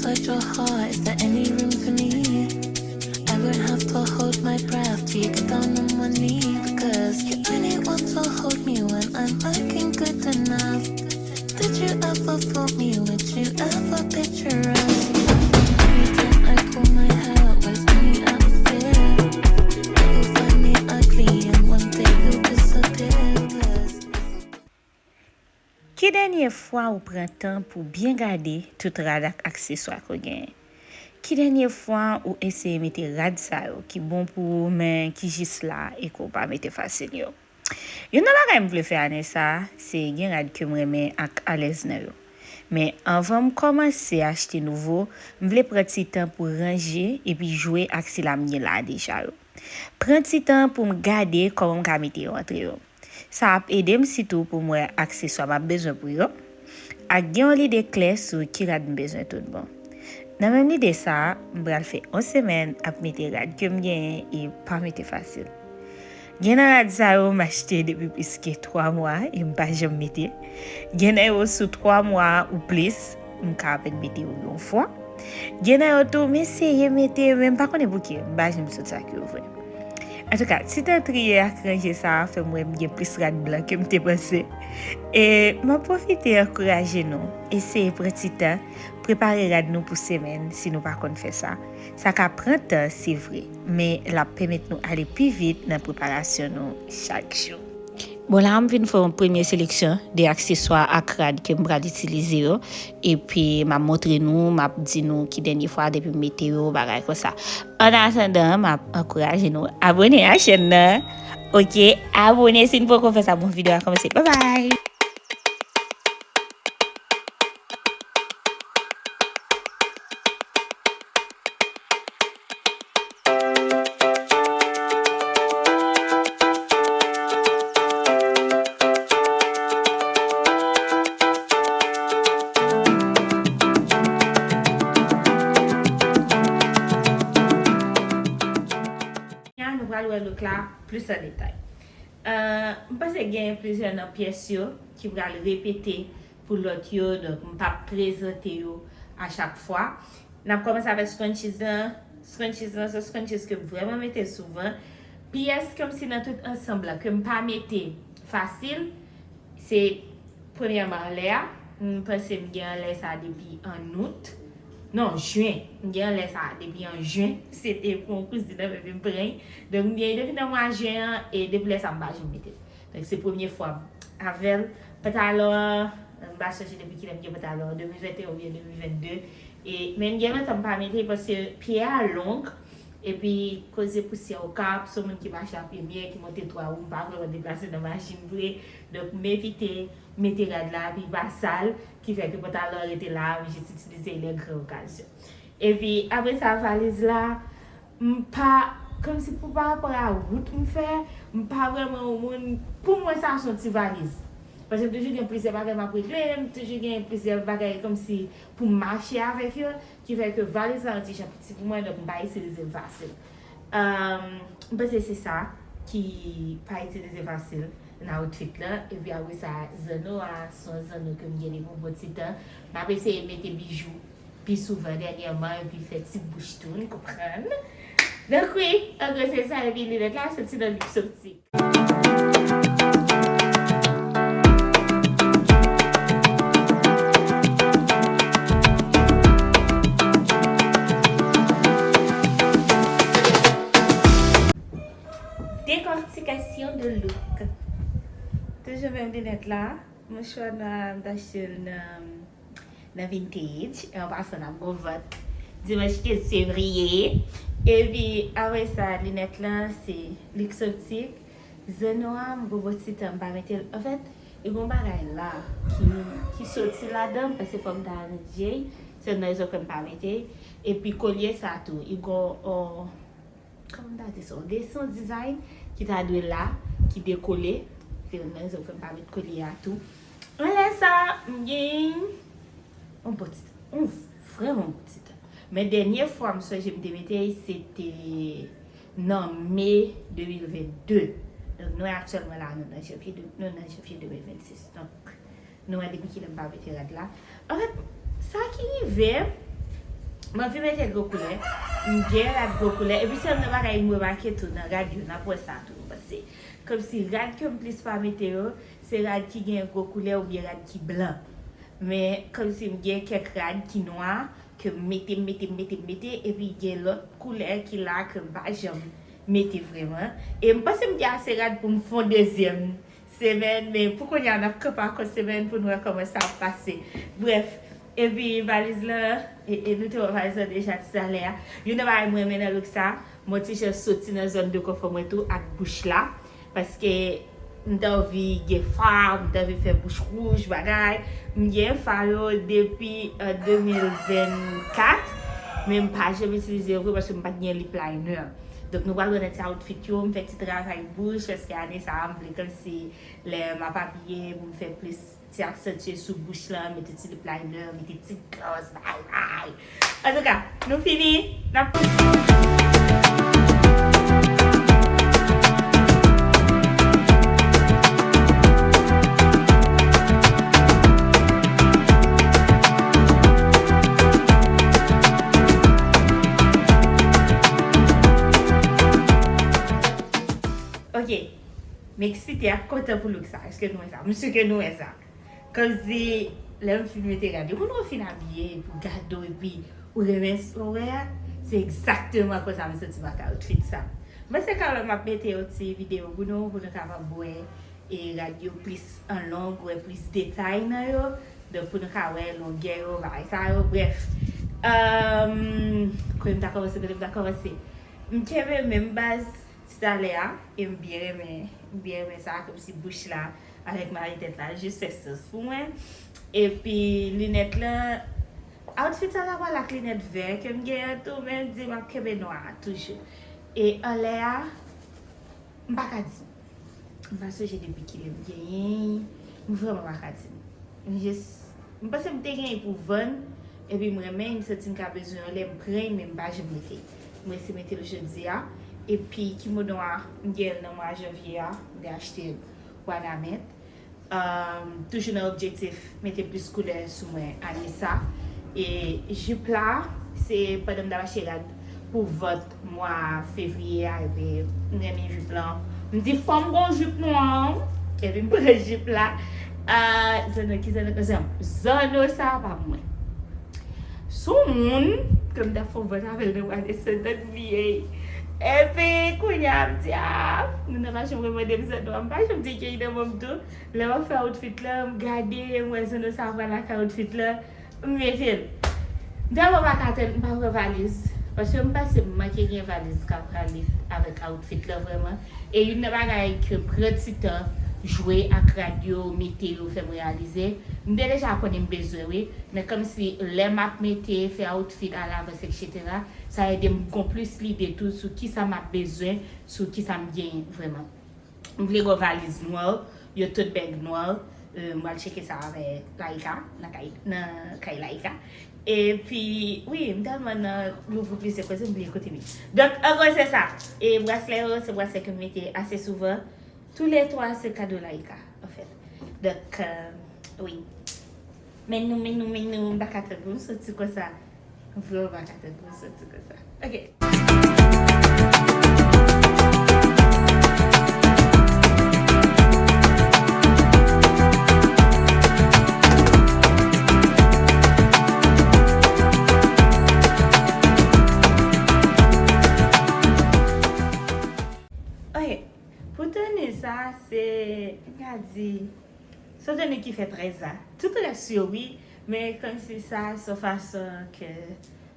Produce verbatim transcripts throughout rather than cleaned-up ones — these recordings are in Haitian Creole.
Inside your heart, is there any room for me? I would have to hold my breath till you get down on one knee. Because you only want to hold me when I'm looking good enough. Did you ever fool me? Would you ever picture us? Every time I pull my hair, was only out of fear. You find me ugly and one day you'll disappear. 'Cause Ki dènye fwa ou pran tan pou byen gade tout rad ak akseswa ke w genyen? Ki dènye fwa ou eseye mete rad sa yo ki bon pou ou men ki jis la e ke w pa mete fasil yo? Youn nan bagay m vle fè ane sa a, se gen rad ke m renmen ak alèz nan yo. Men anvan m kòmanse achte nouvo, m vle pran ti tan pou ranje epi jwe ak sila m gen la deja yo. Pran ti tan pou m gade kòman m ka mete yo antre yo. Sa ap ede m sitou pou m wè akseswa m ap bezwen pou yo, ak gen yon lide klè sou ki rad m bezwen tout bon. Nan menm lide sa a, m pral fè yon semèn ap mete rad ke m genyen e pa mete fasil. Gen nan rad sa yo m achte depi plis ke twa mwa e m pa janm mete. Gen nan yo sou twa mwa ou plis, m ka apèn mete yo yon fwa. Gen nan yo tou, m eseye mete, men m pa konnen poukè, m pa janm sot sa ke yo vre. Antouka, ti tan triye ak ranje sa a fè m wè m gen plis rad blan ke m te panse. E m ap pwofite ankouraje nou, eseye pran ti tan, prepare rad nou pou semèn si nou pa konn fè sa. Sa ka pran tan, se vre, men l ap pèmèt nou ale pi vit nan preparasyon nou chak jou. Bon, la a m vin fè yon premye seleksyon de akseswa ak rad ke m pral itilize yo. Epi m ap montre nou, m ap di nou ki dènye fwa depi m mete yo, bagay konsa. An atandan, m ap ankouraje nou abòne a chèn nan. Oke, abòne si n poko fè sa, bon, videyo a kòmanse. Babay! Kounye a, nou pral wè look la plis an detay. Euh, m panse gen plizyè nan pyès yo ki pral repete pou lòt yo, donk m p ap prezante yo a chak fwa. N ap kòmanse avèk scrunchies lan. Scrunchies lan, se scrunchies ke m vrèman mete souvan. Pyès kòmsi nan tout ansanm lan ke m pa mete fasil, se premyèman anlè a. M panse m gen anlè sa depi an out. Non, jen. M gen anlè sa depi an jen. Se te pou yon kouzin nan, epi m pran. Donk, m gen depi nan mwa jen an, e depi lè sa a, m pa janm mete l. Donk, se premye fwa m avè l. Pantalon an, m pa sonje depi kilè m gen pantalon an, de mil venteyen oubyen de mil vennde. E, men m gen lontan m pa mete l paske pye a long. Epi, koze pousyè okap, se yon moun ki mache a pye myè, ki monte twa wou, m pa vrèman deplase nan machin vre. Donk, m evite mete rad la, epi pa sal, ki fè ke pantalon an rete la, m jis itilize l lè gran okazyon. Epi, apre sa, valiz la, m pa, kòmsi pou pa rapò a wout m fè, m pa vrèman yon moun, pou mwen, sa se yon ti valiz. Paske m toujou gen plizyè bagay m ap regle, m toujou gen plizyè bagay kòmsi pou m mache avèk yo, ki fè ke valiz la yon ti jan piti pou mwen, donk m pa itilize l fasil. Ehm, m panse se sa ki pa itilize fasil nan outfit lan. Epi apre sa, zanno a, se yon zanno ke m gen depi yon bon ti tan. M ap eseye mete bijou pi souvan dènyèman, epi fè ti bouch tou, n konprann. Donk wi, an gwo se sa, epi linèt la soti nan Luxoptique. Décortication de look. Toujou menm linèt la. Mouchwa nwa, m t achte l nan, nan Vintage. E an pasan, n ap gon vant dimanch kenz fevriye. Epi, apre sa, linèt lan, se Luxoptique. Zanno a, m gon bon ti tan m pa mete l. Anfèt, e gon bagay la ki, ki soti ladan, m panse fò m ta ranje l. Se yon rezon fè m pa mete l. Epi kolye sa tou, e gon, o, kòman m ta di sa? Yon desan, yon dizay ki ta dwe la, ki dekole. Se yon rezon fè m pa met kolye a tou. Anlè sa, m gen yon bon ti tan. Yon vrèman bon ti tan. Men dènye fwa m sonje m te mete l, se te nan me de mil vennde. Donk, nou aktyèlman la, nou nan janvye de, nou nan janvye de mil vennsis. Donk, nou wè depi kilè m pa mete rad la. Anfèt, sa ki rive, M anvi mete gwo koulè. M gen rad gwo koulè. Epi se youn nan bagay m remake tou nan rad yo, n ap wè sa tou. Paske kòmsi rad ke m plis pa mete yo, se rad ki gen gwo koulè oubyen rad ki blan. Men kòmsi m gen kèk rad ki nwa, ke m mete, m mete, m mete, m mete, epi gen lòt koulè ki la ke m pa janm mete vrèman. E m panse m gen ase rad pou m fè yon dezyèm semèn, men pou kounye a, n ap kanpe ankò semèn pou n wè kòman sa ap pase. Brèf, epi valiz lan, e, e nou te wè valiz lan deja talè a. Youn nan bagay mwen renmen nan look sa, mwen ti jan soti nan zòn de konfò mwen tou ak bouch la. Paske m t anvi gen fa, m t anvi fè bouch wouj, bagay. M gen fa yo depi, euh, de mil vennkat, men m pa janm itilize yo vre paske m pa t gen lip liner. Donk, nou pral wè nan ti outfit yo, m fè ti travay bouch, paske ane sa a, m vle kòmsi lè m ap abiye, pou m fè plis ti aksantye sou bouch lan, mete ti lip liner, mete ti gloss, bay, bay. Antouka, nou fini, n ap kontinye. Ok. M eksite ak kontan pou look sa. Èske nou wè sa? M si ke nou wè sa. Kòmsi, lè m fin mete rad yo, konn ou fin abiye, epi w gade w, epi ou renmen sa w wè a, se egzakteman konsa m santi m ak outfit sa. M panse kanmenm m ap mete yon ti videyo pou nou, pou nou kapab wè, e rad yo plis an long, wè plis detay nan yo. Donk, pou nou ka wè longè yo, bagay sa yo, brèf. Ehm, kote m ta kòmanse, kote m ta kòmanse? M kenbe menm baz ti talè a, e m byen renmen, m byen renmen sa, kòmsi bouch la, avèk mare tèt la, jis fè sans pou mwen. Epi linèt lan, outfit sa ta pral ak linèt vè ke m genyen tou, men m di m ap kenbe nwa a toujou. E anlè a, m pa ka di. M pa sonje depi kilè m genyen, m vrèman pa ka di. M jis, m panse m te genyen pou vann, epi m renmen, m santi m ka bezwen yon lè m pran, men m pa janm mete. M resi mete l jodi a. Epi kimono a, m gen l nan mwa janvye a, m te achte l Wanament. Um, toujou nan objektif mete plis koulè sou mwen ane sa. E jip la, se pandan m t ap achte rad pou vant mwa fevriye a, epi m renmen jip lan. M di fò m gon jip nwa, epi m pran jip la. Ah, zanno, ki zanno, zanno, zanno sa pa pou mwen. Sou moun ke m t ap fè vant avè l nan mwa desanm nan, m bliye. Epi kounye a m di, ah, moun nan pa janm remande m zanno a, m pa janm di ke li nan men m tou. Lè m ap fè outfit la, m gade, m wè zanno sa pral ak outfit la, m mete l. M tèlman pa ka tann, m pa pran valiz. Paske m panse m manke gen valiz k ap prale avèk outfit la vrèman. E youn nan bagay ke pran ti tan, jwe ak rad yo, mete yo, fè m reyalize. M te deja konnen m bezwen, wi. Men kòmsi lè m ap mete, fè outfit alavans, etsetera, sa ede m gon plis lide tou sou kisa m ap bezwen, sou kisa m genyen vrèman. M vle gon valiz nwa, yon tote bag nwa. Euh, m pral tcheke sa avèk Laïka, nan kay, nan kay Laïka. Epi, wi, m tèlman nan louvri plizyè koze, m bliye kote m ye. Donk, an gwo, se sa. E braslè yo, se braslè ke m mete ase souvan. Toulètwa, se kado Laïka, anfèt. Donk, euh, wi. Men nou, men nou, men nou, m pa ka tann pou m soti konsa. M vrèman pa ka tann pou m soti konsa. Ok. Ok. Pou teni sa, se, m ka di, se yon teni ki fè trèz la. Tout rès yo, wi, men kòmsi sa, se yon fason ke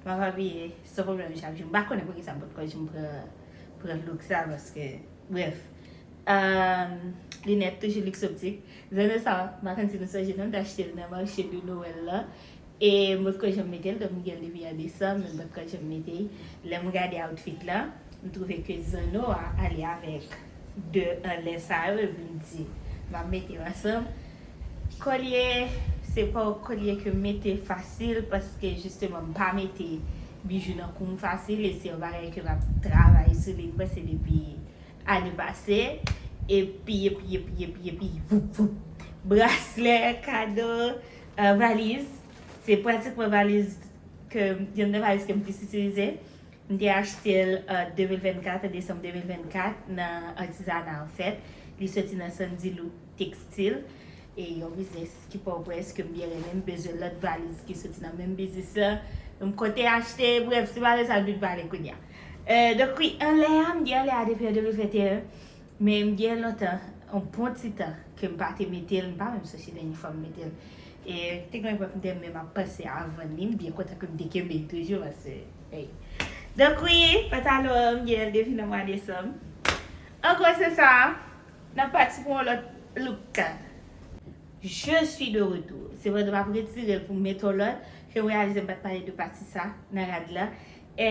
m ap abiye san pwoblèm chak jou. M pa konnen poukisa m potko janm pran, pran look sa, paske, brèf. Euh, linèt toujou Luxoptique. Zanno sa, m pa konn si nou sonje, non, m te achte l nan mache de Noël la. E m potko janm mete l, donk m gen l depi an desanm, men m potko janm mete l. Lè m gade outfit la, m twouve ke zanno a ale avèk de anlè sa yo, epi m di, m ap mete yo ansanm. Kolye, se pa yon kolye ke m mete fasil, paske jisteman m pa mete bijou nan kou m fasil, e se yon bagay ke m ap travay sou li, m panse depi ane pase. Epi, epi, epi, epi, epi, voup, voup. Braslè, kado, euh, valiz. Se pratikman valiz Ke youn nan valiz ke m plis itilize. M te achte l an de mil vennkat, an desanm de mil vennkat, nan Artisanal Fête. Li soti nan Sandy Look Textile. E yon biznis ki Pòtoprens ke m byen renmen, m bezwen lòt valiz ki soti nan menm biznis la. M konte achte, brèf, si m pale sa, m vin pale kounye a. Euh, donk wi, anlè a, m gen anlè a depi an de mil venteyen. Men m gen lontan, yon bon ti tan ke m pa te mete l, m pa menm sonje dènye fwa m mete l. E te gen yon epòk m te menm ap panse a vann li, m byen kontan ke m te kenbe l toujou paske, hey. Donk wi, pantalon an m gen l depi nan mwa desanm. An gwo se sa, n ap pati pou yon lòt look. Je suis de retour. Se pandan m ap retire l pou m mete yon lòt ke m reyalize m pa t pale de pati sa nan rad la. E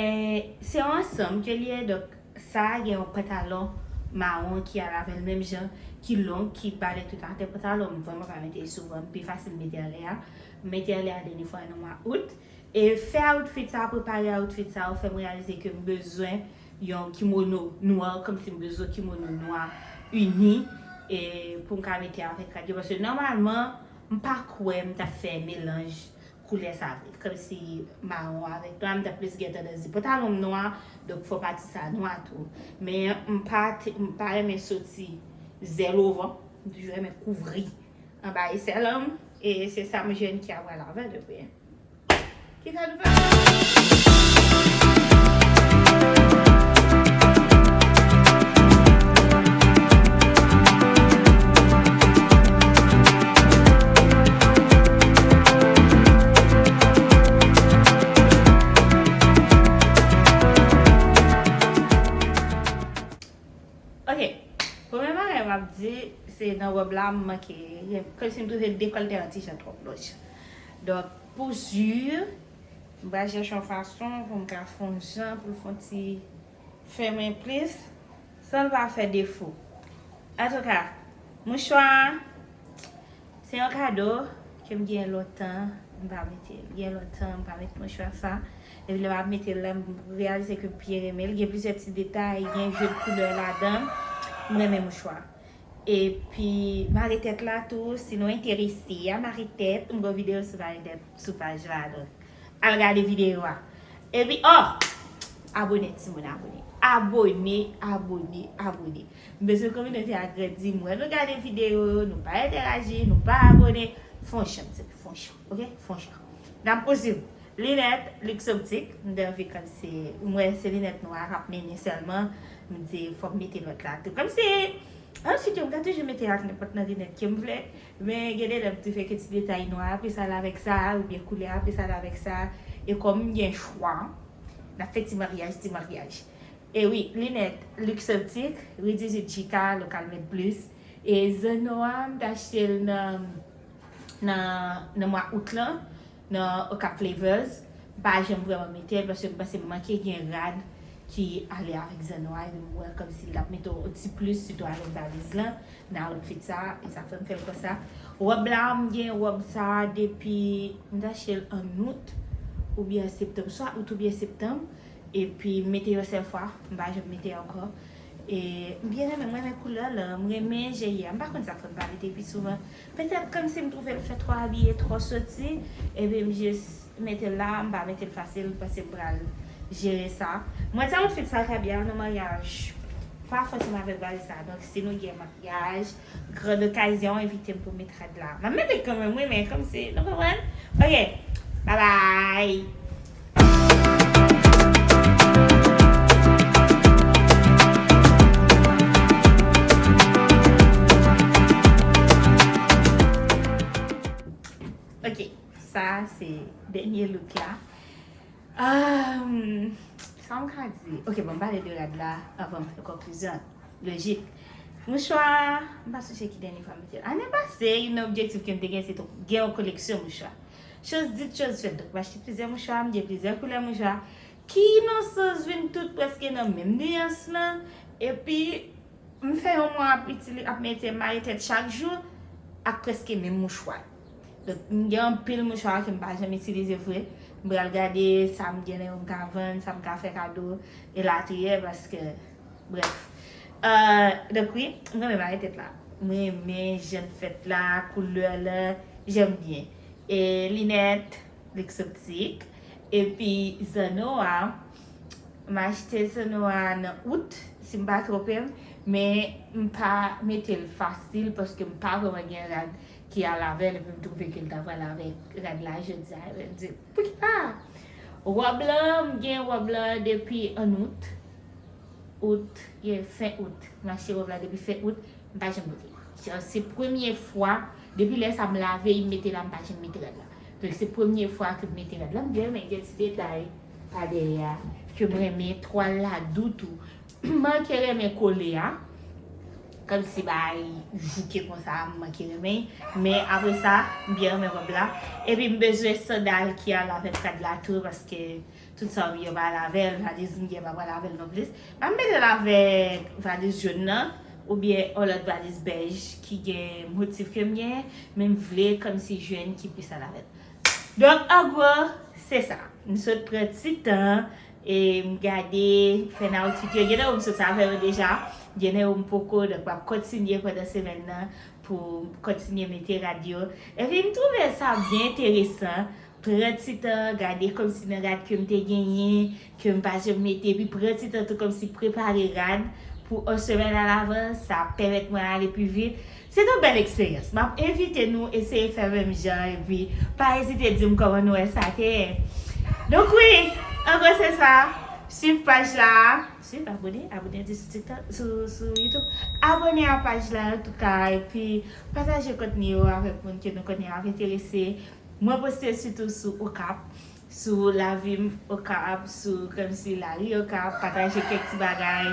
se yon ansanm ke li ye, donk sa gen yon pantalon mawon ki al avè l menm jan, ki long, ki bale tout atè. Pantalon m vrèman pa mete l souvan, m pi fasil mete anlè a. M mete anlè a dènye fwa nan mwa out. E fè outfit sa, prepare outfit sa, ou fè m reyalize ke m bezwen yon kimono nwa, kòmsi m bezwen kimono nwa ini, e pou m ka mete avèk rad yo. Paske nòmalman, m pa kwè m t ap fè melanj koulè sa vre. Kòmsi mawon avèk nwa, m t ap plis gen tandans di pantalon m nwa, donk fò pati sa nwa tou. Men m pa te, m pa renmen soti zèl ovan, m toujou renmen kouvri anba esèl an, e se sa m jwenn ki ap pral avè l vre. Ki sa nou fè? Ok. Premye bagay m ap di, se nan wòb la, m manke, kòmsi m twouve dekòlte an ti jan twò pwòch. Donk, pou si, m pral chèche yon fason pou m ka fè yon jan, pou l fè yon ti fèmen plis, san l pa fè defo. Antouka, mouchwa, se yon kado ke m gen lontan m pa mete. M gen lontan m pa met mouchwa sa. Epi lè m ap mete l la, m reyalize ke m byen renmen l. Gen plizyè ti detay, gen je de koulè ladan. M renmen mouchwa. Epi mare tèt la tou, si nou enterese a mare tèt, m gen yon videyo sou mare tèt sou paj la. Donk, al gade videyo a. Epi, oh! Abone, timoun, abone. Abone, abone, abone. M bezwen kominote a grandi. M wè nou gade videyo yo, nou pa entèyaji, nou pa abone. Fè yon jan, mezanmi, fè yon jan, ok? Fè yon jan. N ap pouswiv. Linèt, Luxoptique, m te anvi kòmsi, m wè se linèt nwa k ap mennen sèlman. M di, fò m mete lòt la tou. Kòmsi, answit yo, m ka toujou mete ak nenpòt nan linèt ke m vle. Men gen de lè m twouve ke ti detay nwa a plis al avèk sa, oubyen koulè a plis al avèk sa. E kòm m gen chwa, n ap fè ti maryaj, ti maryaj. E wi, linèt Luxoptique, Rue dix-huit J K, lokal Med Plus. E zanno a, m t achte l nan, nan, nan mwa out lan, nan Okap Flavors. M pa janm vrèman mete l, paske m panse m manke gen rad ki ale avèk zanno a, epi m wè kòmsi l ap mete yon ti plis, sitou avèk valiz lan, nan outfit sa, e sa fè m fè l konsa. Wòb la, m gen wòb sa depi, m t achte l an out, oubyen septanm, swa out oubyen septanm, epi m mete yon sèl fwa, m pa janm mete ankò. E m byen renmen, m renmen koulè lan, m renmen jèyè a. M pa konn sa k fè m pa mete l pi souvan. Petèt kòmsi m twouve l fè twò abiye, twò soti, epi m jis mete l la, m pa mete l fasil, m panse m pral jere sa. M wè ti outfit sa ka byen nan maryaj. Pa fòseman avèk valiz sa. Donk, si nou gen maryaj, grand okazyon, envite m pou m met rad la. M ap mete l kanmenm, wi, men kòmsi, nou konprann? Ok, bye bye! Ok, sa se dènye look la. Ahn, sa m ka di? Ok, bon, m pale de rad la anvan m fè konklizyon. Lojik. Mouchwa, m pa sonje ki dènye fwa m mete l. Ane pase, youn nan objektif ke m te gen, se t-, gen yon koleksyon mouchwa. Chose dite, chose faite. Donk, m achte plizyè mouchwa, m gen plizyè koulè mouchwa. Ki nan sans vin tout prèske nan menm niyans lan. Epi, m fè yon mwa ap itili-, ap mete mare tèt chak jou, ak prèske menm mouchwa. Donk, m gen anpil mouchwa ke m pa janm itilize vre. M pral gade sa m gen nan yo m ka vann, sa m ka fè kado, elatriye, paske, brèf. Euh, donk, wi, m renmen mare tèt la. M renmen jan l fèt la, koulè la, j'aime bien. E linèt, Luxoptique. Epi zanno a, m achte zanno a nan out, si m pa twonpe m, men m pa mete l fasil paske m pa vrèman gen rad ki al avè l, epi m twouve ke l ta pral avèk rad la jodi a, epi m di, poukisa? Wòb lan, m gen wòb lan depi an out. Out, yeah, fen out. M achte wòb la depi fen out, m pa janm mete. Se, se premye fwa, depi lè sa m lave, m mete la, m pa janm mete rad la. Donk, se premye fwa ke m mete rad la. M byen renmen gen ti detay pa dèyè a, ke m renmen, twal la dou tou. M manke renmen kole a. Kòmsi bay jouke konsa, m manke renmen. Men apre sa, m byen renmen wòb la. Epi m bezwen sandal ki al avèk rad la tou, paske tout sa m gen pa al avè l, valiz m gen pa pral avè l non plis. M ap mete l avèk valiz jòn nan, oubyen yon lòt valiz bèj ki gen motif ke m genyen, men m vle kòmsi jwenn ki plis al avè l. Donk, an gwo, se sa. M sot pran ti tan e m gade fè nan outfit yo. Gen nan yo m sot avè yo deja, gen nan yo m poko, donk m ap kontinye pandan semèn nan pou m kontinye mete rad yo. Epi m twouve sa byen enteresan. Pran ti tan, gade kòmsi nan rad ke m te genyen, ke m pa janm mete, epi pran ti tan tou kòmsi prepare rad pou yon semèn alavans, sa ap pèmèt mwen ale pi vit. Se te yon bèl eksperyans. M ap envite nou eseye fè menm jan, epi pa ezite di m kòman nou wè sa te ye. Donk wi, an gwo se sa. Swiv paj la. Swiv, abone, abone di sou TikTok, sou, sou YouTube. Abone a paj la antouka, epi pataje kontni yo avèk moun ke nou konnen ap enterese. Mwen poste sitou sou Okap, sou lavi m Okap, sou kòmsi lari Okap, pataje kèk ti bagay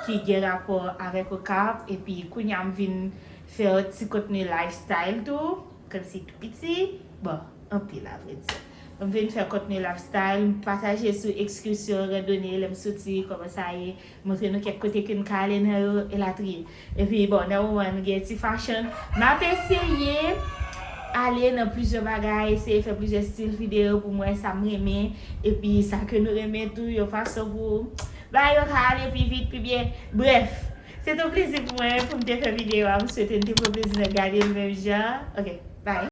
ki gen rapò avèk Okap, epi kounye a m vin fè yon ti kontni lifestyle tou, kòmsi tou piti, bon, anpil avrèdi. M vin fè kontni lifestyle, m pataje sou ekskursyon, randone, lè m soti, kòman sa ye, montre nou kèk kote ke n ka ale nan yo, elatriye. Epi, bon, nan moman, nou gen ti fashion. M ap eseye ale nan plizyè bagay, eseye fè plizyè stil videyo pou m wè sa m renmen, epi sa ke nou renmen tou, yon fason pou bagay yo ka ale pi vit, pi byen. Brèf, se te yon plezi pou mwen pou m te fè videyo a. M swete n te pran plezi nan gade l menm jan. Ok, bye.